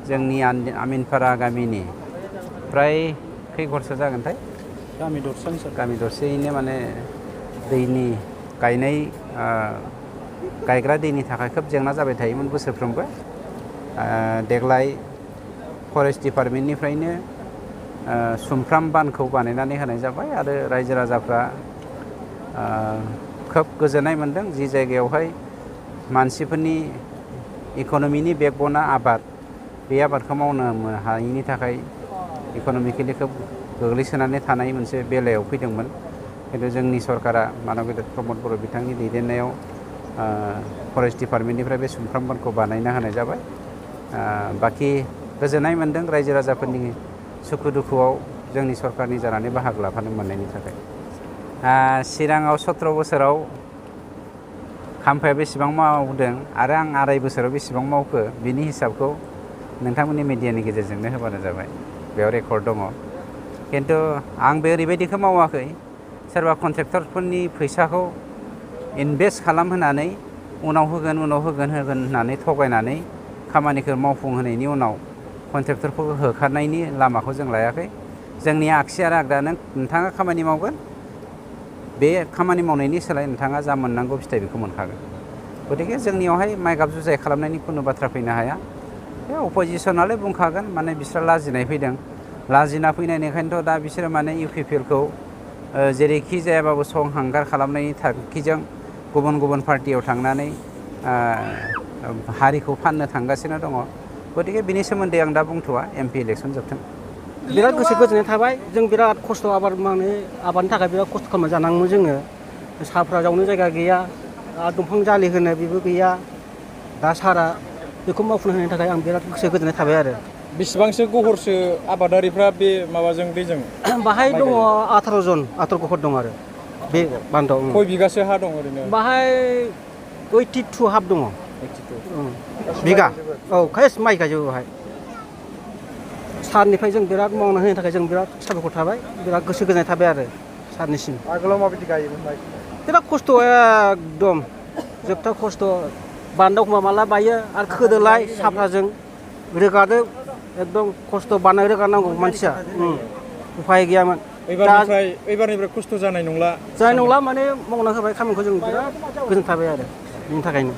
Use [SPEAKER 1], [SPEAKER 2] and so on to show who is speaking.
[SPEAKER 1] जोंनि आमिनपारा गामिनि फ्राय खै घरसो जागोनथाय गामि दरसेयैनो माने दैनि गायग्रा दैनि थाखाय खोब जेंना जाबाय थायोमोन बोसोरफ्रोमबो। देग्लाय फरेस्ट डिपार्टमेन्टनिफ्रायनो सुमफ्राम बानखौ बानायनानै होनाय जाबाय आरो रायजो राजाफ्रा खोब गोजोननाय मोनदों। जि जायगायावहाय मानसिफोरनि इक'नमिनि बेकबना आबाद, बे आबादखौ मावनो हायैनि थाखाय इक'नमिकेलि खोब गोग्लैसोनानै थानाय मोनसे बेलायाव फैदोंमोन। खिन्थु जोंनि सरकारा मानब प्रमद बर' बिथांनि दैदेननायाव फरेस्ट डिपार्टमेन्टनिफ्राय बे सुमफ्राम बानखौ बानायना होनाय जाबाय। बाखि गोजोननाय मोनदों रायजो राजाफोरनि सुखु दुखुआव जोंनि सरकारनि जानानै बाहागो लाफानो मोननायनि थाखाय। चिराङाव 17 बोसोराव खाम्फाया बेसेबां मावदों आरो आं 2.5 बोसोराव बेसेबां मावखो बिनि हिसाबखौ नोंथांमोननि मिडियानि गेजेरजोंनो होबानो जाबाय। बेयाव रेकर्ड दङ। खिन्थु आंबो ओरैबायदिखौ मावाखै, सोरबा कन्ट्रेक्टरफोरनि फैसाखौ इनभेस्ट खालामहोनानै उनाव होगोन होननानै थगायनानै खामानिखौ मावफुंहोनायनि उनाव कन्ट्रेक्टरफोरखौ होखारनायनि लामाखौ जों लायाखै। जोंनि आगसि आरो आगदा नोंथाङा खामानि मावगोन, बे खामानि मावनायनि सोलाय नोंथाङा जा मोननांगौ फिथाइ बेखौ मोनखागोन। गतिके जोंनियावहाय माइगाब जुजाय खालामनायनि खुनु बाथ्रा फैनो हाया। बे अपोजिसनालाय बुंखागोन, माने बिस्रा लाजिनाय फैदों। लाजिना फैनायनिखायनोथ' दा बिसोरो माने UPPLखौ जेरैखि जायाबाबो संहांगार खालामनायनि थांखिजों गुबुन गुबुन पार्टियाव थांनानै हारिखौ फाननो थांगासिनो दङ। गतिके बिनि सोमोन्दै आं दा बुंथ'वा, MP इलेक्सन जोबथों।
[SPEAKER 2] बिराद गोसो गोजोननाय थाबाय। जों बिराद खस्थ' आबाद मावनो, आबादनि थाखाय बिराद खस्थ' खालामना जानाङोमोन जोङो। साफ्रा जावनो जायगा गैया, दंफां जालि होनो बेबो गैया। दा सारा बेखौ मावफुंनो होनायनि थाखाय आं बिराद गोसो गोजोननाय थाबाय आरो।
[SPEAKER 3] बेसेबांसो गहरसो आबादारिफ्रा बे माबाजों दैजों?
[SPEAKER 2] बाहाय दङ 18 जन, 18 गहर दं आरो बे बान्दोआव।
[SPEAKER 3] खय बिगासो हा दं ओरैनो?
[SPEAKER 2] बाहाय 82 हाब दङ।
[SPEAKER 3] 82
[SPEAKER 2] बिगा। औ, केस माइ गायजोबो बाहाय। सारनिफ्राय जों बिराद मावना होनायनि थाखाय जों बिराद साबायखर थाबाय, बिराद गोसो गोजोननाय थाबाय आरो सारनिसिम।
[SPEAKER 3] आगोलाव माबायदि गायोमोन माइ?
[SPEAKER 2] बिराद खस्थ' एकदम जोबथा खस्थ'। बान्दाव एखमबा माला बायो आरो खोदोलाय साफ्राजों रोगादो, एकदम खस्थ' बानाय रोगानांगौ मानसिया। उफाय गैयामोन।
[SPEAKER 3] एबारनिफ्राय खस्थ' जानाय नंला?
[SPEAKER 2] जानाय नंला माने मावना होबाय खामानिखौ, जों बिराद गोजोन थाबाय आरो बिनि थाखायनो।